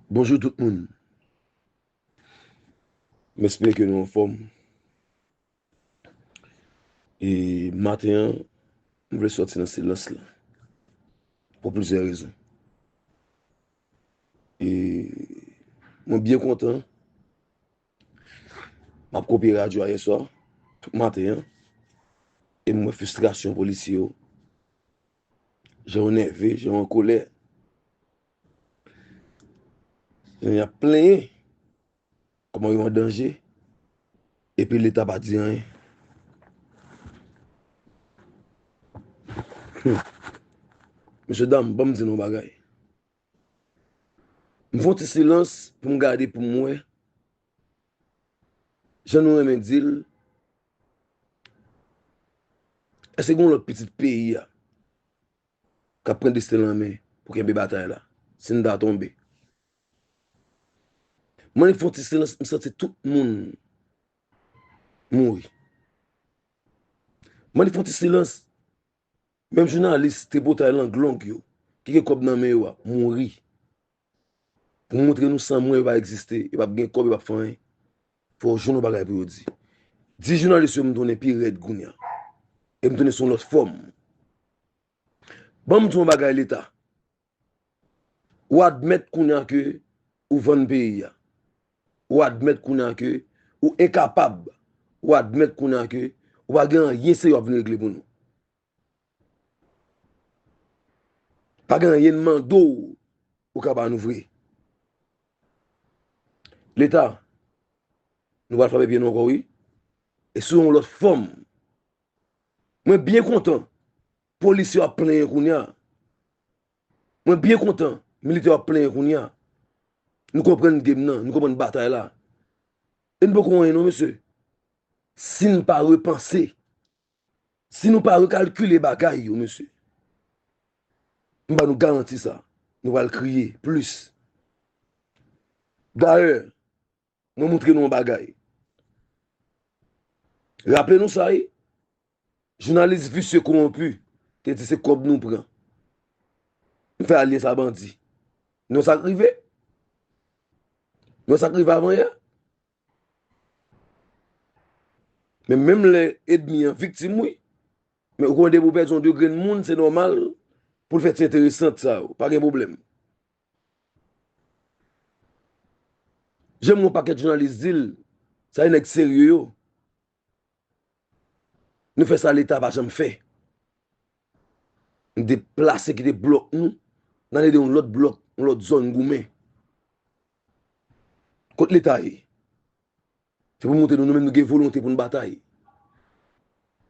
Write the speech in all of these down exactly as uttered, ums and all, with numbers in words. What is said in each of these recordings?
Bonjou tout moun. M espere ke nou anfòm. E maten an, m vle sòti nan silans lan. Pou plizyè rezon. E mwen byen kontan. M ap kopye radyo a yèswa, tout maten an. E m wè fristrasyon polisye yo. Jan yo nève, jan yo an kolè. Jan y ap plenyen. Kòman yo an danje. Epi Leta pa di anyen. Hmm. Mesye dam, ban m di nou yon bagay. M fè yon ti silans pou m gade, pou m wè. Jan nou renmen di l, èske gen yon lòt pitit peyi a k ap pran desten l an men pou kenbe batay la, si n ta tonbe? Mwen fè yon ti silans, m santi tout moun mouri. Mwen fè yon ti silans, menm jounalis tripotay lang long yo, ki gen kòb nan men yo a, mouri. Pou montre nou san mwen yo pa egziste, yo p ap gen kòb, yo p ap fè anyen. Fò yo jwenn yon bagay pou yo di. Di jounalis yo m tounen pi rèd kounye a. E m tounen sou yon lòt fòm. Ban m di yon bagay Leta. Ou admèt kounye a ke ou vann peyi a. Ou admèt kounye a ke ou enkapab. Ou admèt kounye a ke ou pa gen anyen serye w ap vin regle pou nou. Pa gen anyen n mande w, ou ka ba nou vre. Leta, nou pral frape pye nou ankò wi. E sou yon lòt fòm. Mwen byen kontan polisye yo ap plenyen kounye a. Mwen byen kontan militè yo ap plenyen kounye a. Nou konprann game nan, nou konprann batay la. E n poko anyen non, mesye. Si n pa repanse, si nou pa rekalkile bagay yo, mesye, m ba nou garanti sa, nou pral kriye plis. Dayè, mwen montre nou yon bagay. Raple nou sa, wi. Jounalis visye kowonpi te di se kòb nou pran. Nou fè alye sa bandi. Nou wè sa k rive? Nou wè sa k rive avan yè? Men menm lè ènmi an viktim, wi. Men ou konnen depi w pèdi yon de grenn moun, se nòmal pou l fè ti enteresant sa yo. Pa gen pwoblèm. Jan m wè yon pakèt jounalis di l, sa e nèg serye yo. Nou fè sa Leta pa janm fè. Nou deplase kite blòk nou, n ale de yon lòt blòk, yon lòt zòn goumen. Kot Leta ye? Se pou montre nou, nou menm nou gen volonte pou n batay.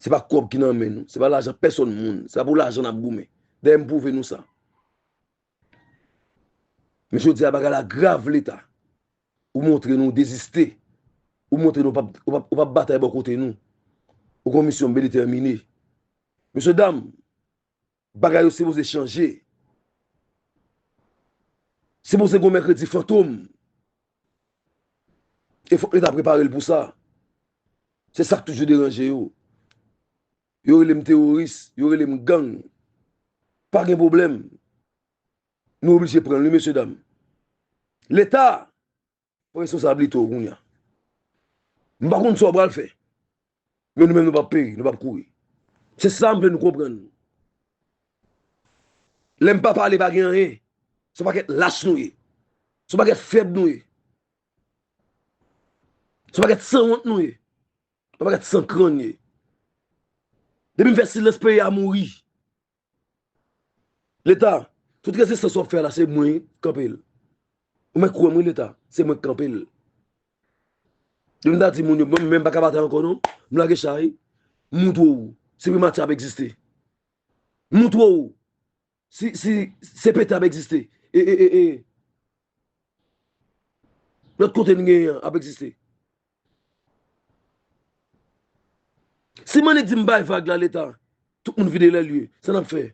Se pa kòb ki nan men nou, se pa lajan pèsòn moun, se pa pou lajan n ap goumen. Dayè m pwouve nou sa. Men jodi a bagay la grav Leta. Ou montre nou deziste. Ou montre nou w p ap, w p ap, w p ap batay bò kote nou. Ou gon misyon byen detèmine. Mesye dam, bagay yo sipoze chanje. Sipoze gon mèkredi fantom. E fòk Leta prepare l pou sa. Se sa k toujou deranje yo. Yo rele m teworis, yo rele m gang. Pa gen pwoblèm. Nou oblije pran l, wi, mesye dam. Leta pran responsablite w kounye a. M pa konn sa w pral fè. Men nou menm nou p ap peri, nou p ap kouri. Se sa m vle nou konprann. Lè m pa pale, pa gen anyen. Se yon pakèt lach nou ye. Se yon pakèt fèb nou ye. Se yon pakèt sanwont nou ye. Se yon pakèt sankrann ye. Depi m fè silans, peyi a mouri. Leta, tout rezistans w ap fè la, se mwen k kanpe l. Ou mèt kwè m wi Leta, se mwen k kanpe l. Depi m ta di moun yo, mwen menm pa ka batay ankò non, m lage chay, m montre w si primati ap egziste. M montre w si, si C P T ap egziste. E, e, e, e. Lòt kote n genyen an ap egziste. Si m annik di m bay vag la Leta, tout moun vide lè l ye, sa n ap fè?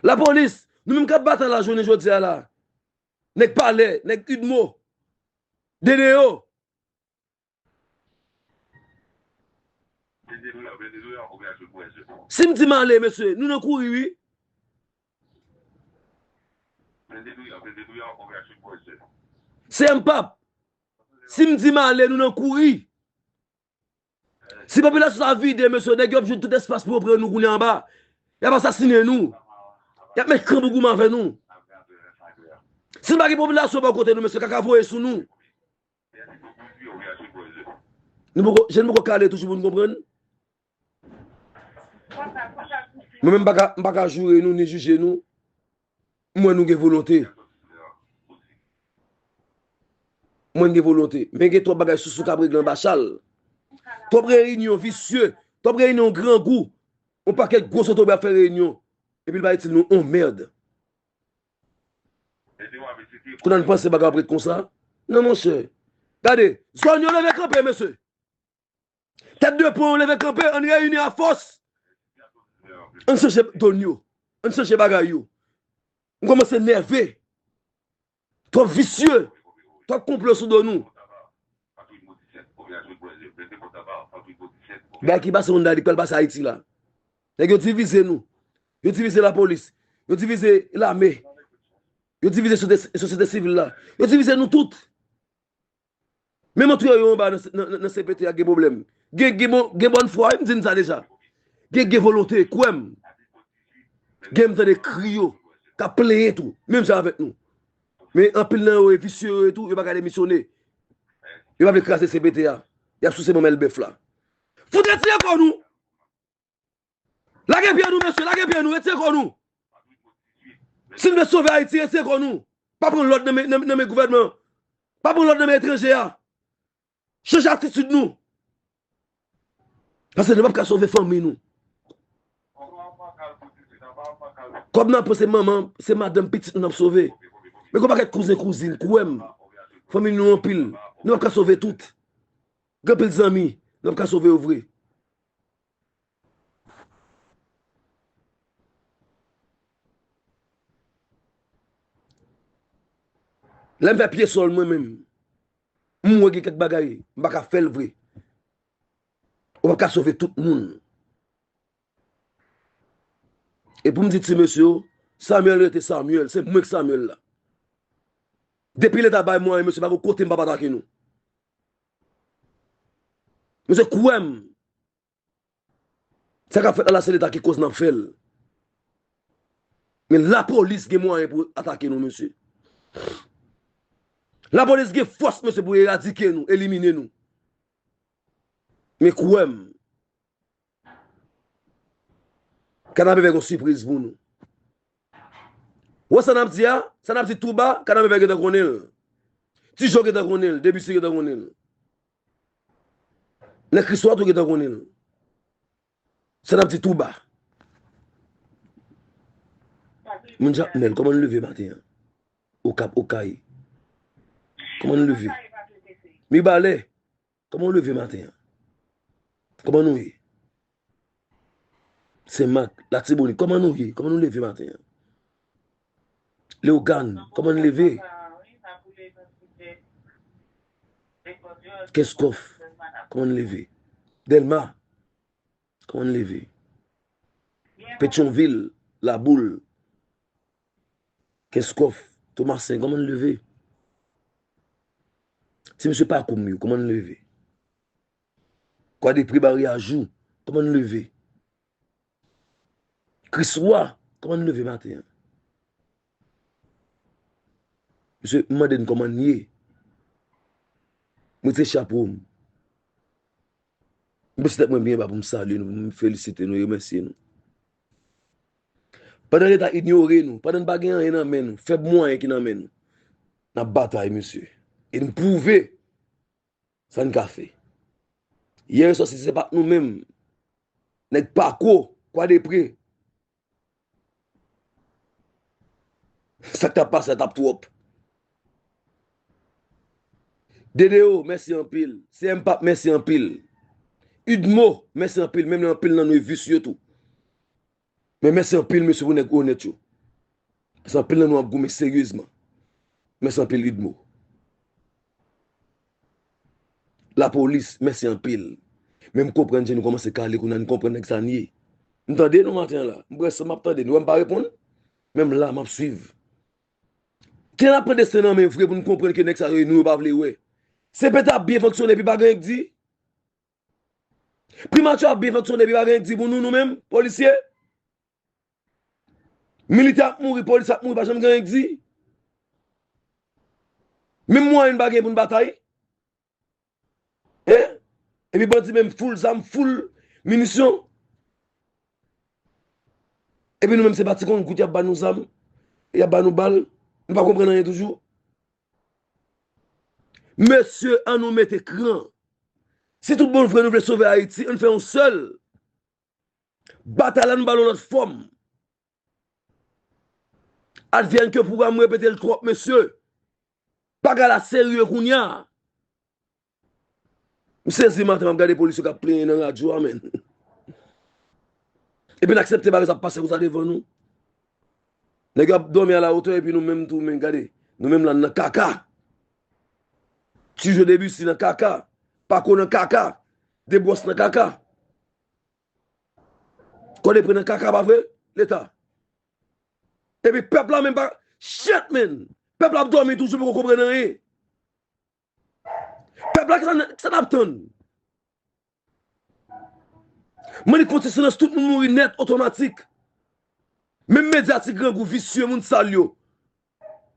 Lapolis, nou menm k ap batay la jounen jodi a la. Nèg Palè, nèg UDMO, Dedeyo. Si m di m ale, mesye, nou nan kouri wi. Se M P A P. Si m di m ale, nou nan kouri. Si popilasyon sa vide, mesye, nèg yo ap jwenn tout espas pou yo pran nou kounye a anba. Y ap asasinen nou. Y ap met kanbougouman avè nou. Si n pa gen popilasyon bò kote nou, mesye, kaka voye sou nou. Nou poko, je n poko kale toujou pou n konprann. Mwen menm, m pa ka, m pa ka joure nou, ni jije nou. M wè nou gen volonte. M wè n gen volonte. Men gen twòp bagay sousou k ap regle anba chal. Twòp reyinyon visye. Twòp reyinyon grangou. Yon pakèt gwo sotobre ap fè reyinyon. Epi l pa itil nou yon mèd. Kounye a n panse bagay ap ret konsa? Non, monchè. Gade, zòn yo leve kanpe, mesye. Tèt de pon yo leve kanpe, ann reyini afòs. Ann chanje done yo. Ann chanje bagay yo. M kòmanse nève. Twòp visye. Twòp konplo sou do nou. Bagay ki pase Hondaynik pral pase Ayiti la. Nèg yo divize nou. Yo divize lapolis. Yo divize lame. Yo divize sosyete, sosyete sivil la. Yo divize nou tout. Menm antre yo anba nan, nan, nan C P T a gen pwoblèm. Gen, gen bon, gen bòn fwa, wi, m di n sa deja. Gen, gen volonte, kwè m. Gen m tande kri yo, k ap plenyen tou, menm jan avèk nou. Men anpil nan yo e visye yo ye tou, yo pa ka demisyone. Yo pa vle kraze C P T a. Y ap souse manmèl bèf la. Fout retire kò nou! Lage pye nou, mesye, lage pye nou, retire kò nou. Si n vle sove Ayiti, retire kò nou. Pa pran lòd nan men, nan, nan men gouvènman an. Pa pran lòd nan men etranje a. Chanje atitid nou. Paske nou p ap ka sove fanmi nou. Kòb n ap pran se manman, se madanm, pitit nou n ap sove. Men gon pakèt kouzen kouzin, kwè m. Fanmi nou anpil. Nou p ap ka sove tout. Gen anpil zanmi, nou p ap ka sove yo vre. Lè m fè pye sòl mwen menm, m wè gen kèk bagay, m pa ka fè l vre. Ou p ap ka sove tout moun. E pou m di ti mesye yo, Samuel rete Samuel, se mwen k Samuel la. Depi Leta bay mwayen, mesye, pa gen kote m p ap atake nou. Mesye, kwè m. Sa k ap fèt la, la se Leta ki koz n ap fè l. Men lapolis gen mwayen pou atake nou, mesye. Lapolis gen fòs, mesye, pou eradike nou, elimine nou. Men kwè m, Kanapevè gon sipriz pou nou. Wè sa n ap di a, sa n ap di tou ba, Kanapevè gentan konnen l. Ti Jo gentan konnen l, Debussy gentan konnen l. Nèg Kriswa tou gentan konnen l. Sa n ap di tou ba. Moun Jakmèl, kòman n leve maten an? Okap, Okay. Kòman n leve? Mibalè, kòman w leve maten an? Kòman nou ye? Senmak, Latibonit, kòman nou ye? Kòman nou leve maten an? Leyogàn, kòman n leve? Kenskòf, kòman n leve? Dèlma, kòman n leve? Petyonvil, Laboul, Kenskòf, Tomasen, kòman n leve? Ti mesye Pakoum yo, kòman n leve? Kwadepre, Baryajou, kòman n leve? Kriswa, kòman n leve maten an? Mesye, m mande n kòman n ye. M retire chapo m. M pase tèt mwen byen ba pou m salye nou, pou m felisite nou, remèsye nou. Pandan Leta inyore nou, pandan n pa gen anyen nan men nou, fèb mwayen ki nan men nou, n ap batay, mesye. E n pwouve sa n ka fè. Yè swa, si se pa t nou menm, nèg Pako, Kwadepre, sa k t ap pase a t ap twòp. Dedeo, mèsi anpil. C M Pap, mèsi anpil. Udmo, mèsi anpil. Menm lè anpil nan nou e visye tou. Men mèsi anpil, mesye, pou nèg onèt yo. Paske anpil nan nou ap goumen seryezman. Mèsi anpil, Udmo. Lapolis, mèsi anpil. Men m konprann jan nou kòmanse kale kounye a, n konprann nèg sa n ye. M tande nou maten an la. M prèske m ap tande nou. Wè m pa reponn? Men m la, m ap swiv. Kilè n ap pran desten nan men vre pou n konprann ke nèg sa yo, nou yo pa vle wè? C P T ap byen fonksyone epi pa gen anyen k di? Primati ap byen fonksyone epi pa gen anyen k di pou nou, nou menm, polisye? Militè ap mouri, polis ap mouri, pa janm gen anyen k di? Menm mwayen pa gen pou n batay? Hein? Epi bandi menm full zam, full minisyon. Epi nou menm se pa ti kongout y ap ba nou zam, y ap ba nou bal. Nou pa konprann anyen toujou. Mesye, ann nou mete kran. Si tout bon vre nou vle sove Ayiti, ann fè yon sèl. Batay la nou ba l yon lòt fòm. Advienne que pourra, m repete l twòp, mesye. Bagay la serye kounye a. M sezi maten, m ap gade polis yo k ap plenyen nan radyo a, men. Epi n aksepte bagay sa ap pase konsa devan nou. Nèg yo ap dòmi a la wotè, epi nou menm tou, men gade. Nou menm la, n nan kaka. Ti Jeux Debussy nan kaka. Pako nan kaka. Debwòs nan kaka. Kòde pre nan kaka, pa vre? Leta. Epi pèp la menm pa, shit, man! Pèp la ap dòmi toujou, poko konprann anyen. Pèp la, kisa n, kisa n ap tann? Mande konsesyans tout moun mouri nèt, otomatik. Menm medya ti grangou, visye, moun sal yo,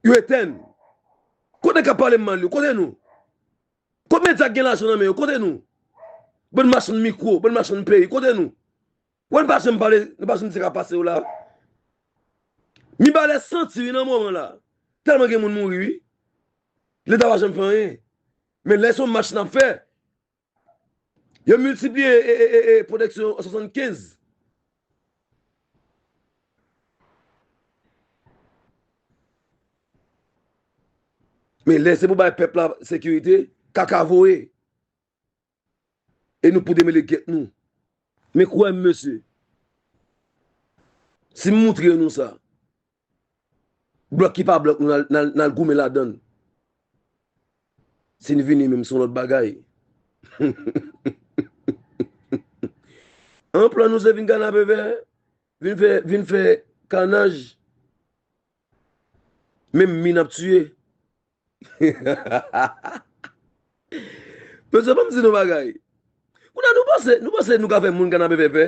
yo etenn. Kote nèg k ap pale mal yo? Kote nou? Kote medya k gen lajan nan men yo? Kote nou? Bann machann mikwo, bann machann peyi, kote nou? Wè, nou pa janm pale, nou pa janm di sa k ap pase yo la. Mibalè santi wi nan moman la. Tèlman gen moun mouri wi. Leta pa janm fè anyen. Men lè se yon mach n ap fè, yo miltipliye e, e, e, e, pwoteksyon an swasannkenz. Men lè se pou bay pèp la sekirite, kaka voye. E nou pou demele gèt nou. Men kwè m, mesye. Si m moutre nou sa, blòk ki pa blòk nou, n al, n al, n al goumen ladan l. Si n vini menm, se yon lòt bagay. An plan nou se vin kanapevè, vin fè, vin fè kanaj. Menm mi n ap tiye. Mesye, ban m di nou bagay. Kounye a, nou panse, nou panse nou ka fè moun kanapevè pè?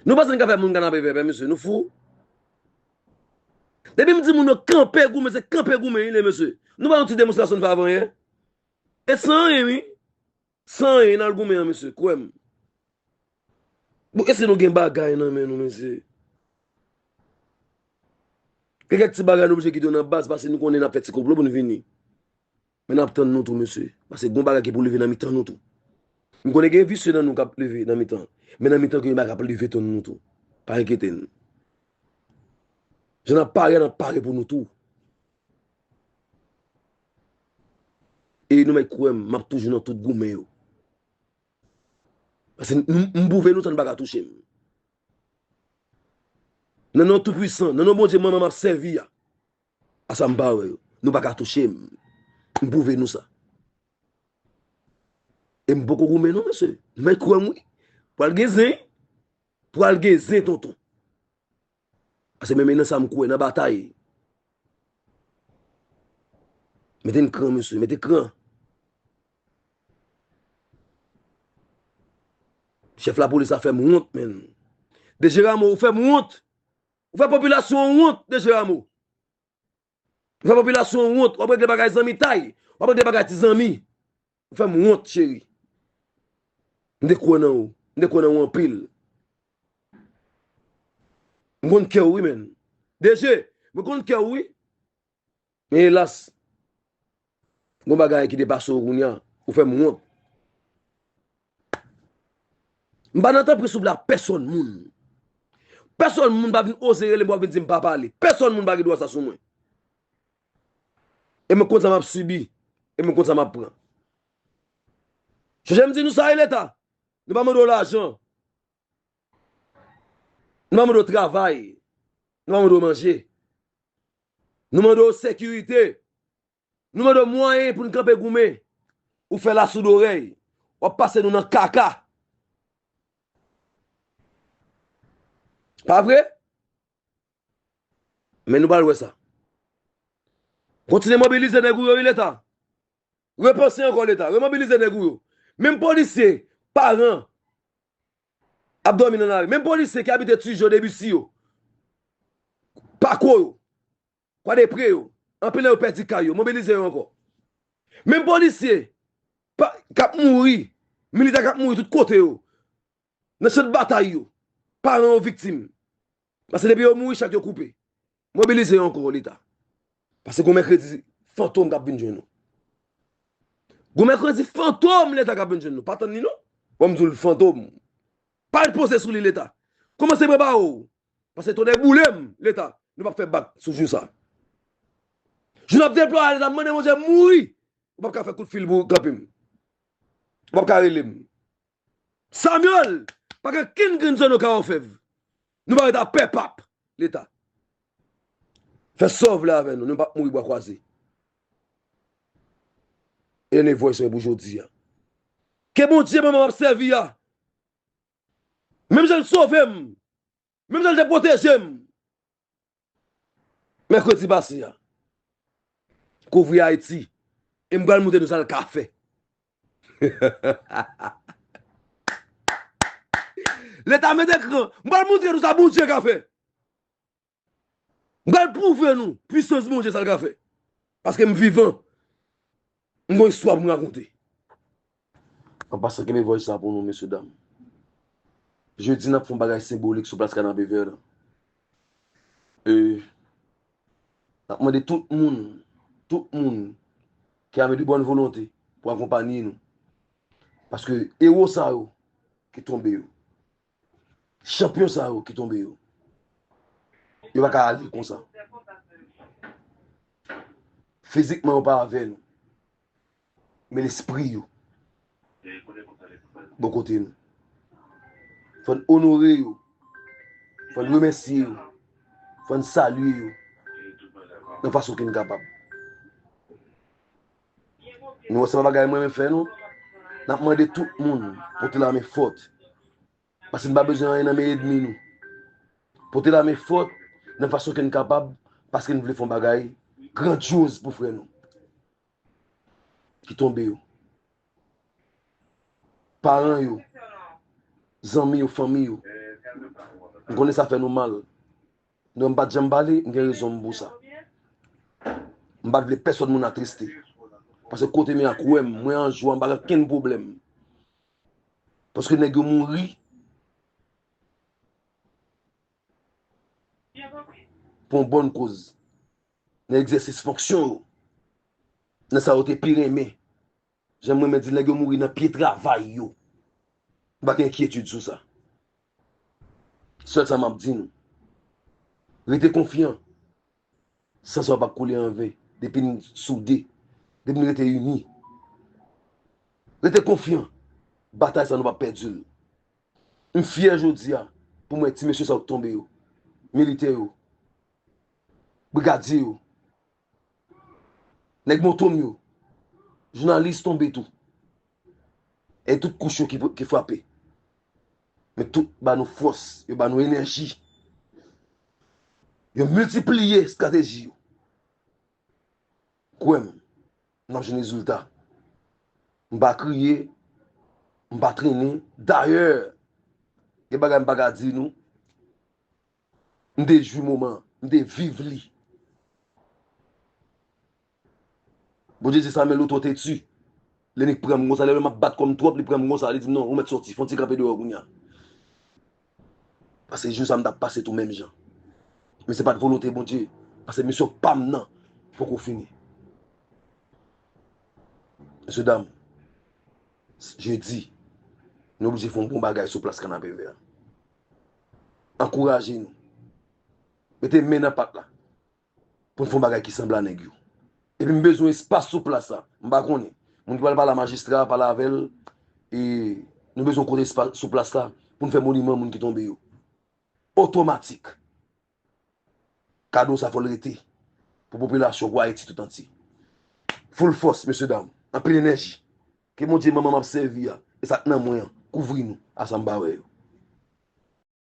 Nou panse nou ka fè moun kanapevè pè, mesye? Nou fou? Depi m di moun yo kanpe goumen, se kanpe goumen li ye, mesye. Nou pa yon ti demonstrasyon n fè avan yè? E san anyen, wi. San anyen, n al goumen an, mesye, kwè m. Bon, èske nou gen bagay nan men nou, mesye? Gen kèk ti bagay nou oblije kite yo nan baz, paske nou konnen n ap fè ti konplo pou n vini. Men n ap tann nou tou, mesye. Paske gon bagay ki pou leve nan mitan nou tou. M konnen gen visye nan nou k ap leve nan mitan. Men nan mitan gen bagay k ap leve tann nou tou. Pa enkyete n. Jan n ap pare a, n ap pare pou nou tou. E nou mèt kwè m, m ap toujou nan tout goumen yo. Paske m, m pwouve nou sa n pa ka touche m. Nan non Toupwisan, nan non Bondye manman m ap sèvi a, a sa m pa wè yo. Nou pa ka touche m. M pwouve nou sa. E m poko goumen non, mesye. Nou mèt kwè m wi. Pral gen zen. Pral gen zen, tonton. Paske men, men nan sa m kwè, nan batay. Mete n kran, mesye, mete kran. Chèf lapolis la fè m wont, menn. D G Rameau, ou fè m wont. Ou fè popilasyon an wont, D G Rameau. Ou fè popilasyon an wont. W ap regle bagay zanmitay. W ap regle bagay ti zanmi. Ou fè m wont, cheri. M te kwè nan ou. M te kwè nan ou anpil. M konn kè w wi, menn. D G, mwen konn kè w wi. Men elas, gon bagay ki te pase w kounye a, ou fè m wont. M pa nan tanpri souple a pèsonn moun. Pèsonn moun pa vin oze rele m pou ap vin di m pa pale. Pèsonn moun pa gen dwa sa sou mwen. E mwen konn sa m ap sibi. E mwen konn sa m ap pran. Chonje m di nou sa wi, Leta. Nou pa mande w lajan. Nou pa mande w travay. Nou pa mande w manje. Nou mande w sekirite. Nou mande w mwayen pou n kanpe goumen. Ou fè lasoudorèy. W ap pase nou nan kaka. Pa vre? Men nou pral wè sa. Kontinye mobilize nèg ou yo, wi, Leta. Repanse ankò, Leta. Remobilize nèg ou yo. Menm polisye, paran, ap dòmi nan lari. Menm polisye ki abite Tijo, Debisi yo, Pako yo, Kwadepre yo, anpil nan yo pèdi kay yo. Mobilize yo ankò. Menm polisye pa, k ap mouri, militè k ap mouri tout kote yo, nan chan batay yo, paran yo viktim. Paske depi yo mouri, chak yo koupe. Mobilize yo ankò, Leta. Paske gon mèkredi fantom k ap vin jwenn nou. Gon mèkredi fantom Leta k ap vin jwenn nou. Pa tann li non. Bon, m di w l fantom. Pa ret poze sou li, Leta. Kòmanse prepare w. Paske tonnè boule m, Leta, nou p ap fè bak sou jou sa. Jou n ap deplore, Leta, m mande Bondye mouri. Ou p ap ka fè kout fil pou kanpe m. Ou p ap ka rele m. Samuel, pa gen kenn grenn zòn yo ka ofèv. Nou pa ret a pè pap, Leta. Fè sa w vle avè nou, nou p ap mouri bwa kwaze. E ne voice mwen pou jodi a. Ke Bondye manman m ap sèvi a, menm jan l sove m, menm jan l te pwoteje m mèkredi pase a, kouvri Ayiti. E m pral montre nou sa l ka fè. Leta met ekran, m pral montre nou sa Bondye ka fè. M pral pwouve nou pwisans Bondye, sa l ka fè. Paske m vivan. M gon istwa pou m rakonte. An pasan, kenbe voice sa pou nou, mesye dam. Jedi, n ap fè yon bagay senbolik sou plas Kanapevè la. E, n ap mande tout moun, tout moun ki ame de bòn volonte pou akonpanye nou. Paske ewo sa yo ki tonbe yo, chanpyon sa yo ki tonbe yo, yo pa ka ale konsa. Fizikman, yo pa avè nou. Men lespri yo bò kote nou. Fò n onore yo. Fò n remèsye yo. Fò n salye yo nan fason ke n kapab. Nou wè se pa bagay mwen menm fè non. N ap mande tout moun pote lame fòt. Paske n pa bezwen anyen nan men ènmi nou. Pote lame fòt nan fason ke n kapab, paske n vle fè yon bagay grandyoz pou frè nou ki tonbe yo. Paran yo, zanmi yo, fanmi yo. M konnen sa fè nou mal. Non, m pa t janm pale, m gen rezon m pou sa. M pa t vle pèsòn moun atriste. Paske kote m ye a kwè m, mwen an jwa, m pa gen okenn pwoblèm. Paske nèg yo mouri pou yon bòn koz. Nan egzèsis fonksyon yo. Nan sa yo te pi renmen. Jan m renmen di, nèg yo mouri nan pye travay yo. M pa gen enkyetid sou sa. Sèl sa m ap di nou. Rete konfyan. San sa w ap koule anven. Depi n soude. Depi n rete ini. Rete konfyan. Batay sa nou p ap pèdi l. M fyè jodi a pou m wè ti mesye sa yo k tonbe yo. Militè yo. Brigadye yo. Nèg moto m yo. Jounalis tonbe tou. E tout kouch yo ki, ki frape. Men tout ba nou fòs, yo ba nou enèji. Yo miltipliye estrateji yo. Kwè m, n ap jwenn rezilta. M pa kriye, m pa trennen. Dayè, gen bagay m pa ka di nou. M te jwi moman, m te viv li. Bondye di Samyèl, ou twò teti. Lènmi pran m konsa, lè m ap bat kò m twòp, li pran m konsa, li di m, non, ou mèt sòti, fè yon ti kanpe deyò kounye a. Paske jou sa m t ap pase tou menm jan. Men se pa t volonte Bondye, paske misyon pa m nan poko fini. Mesye dam, jedi, nou oblije fè yon bon bagay sou plas Kanapevè a. Ankouraje nou. Mete men nan pat la. Pou n fè yon bagay ki sanble a nèg yo. Epi m bezwen espas sou plas la. M pa konnen. Moun ki pral pale a majistra, pale avè l. E nou bezwen kote espas sou plas la pou n fè moniman moun ki tonbe yo. Otomatik. Kado sa fò l rete pou popilasyon pou Ayiti tout antye. Full fòs, mesye dam. Anpil enèji. Ke Bondye manman m ap sèvi a, e sa k nan mwen an, kouvri nou a sa m pa wè yo.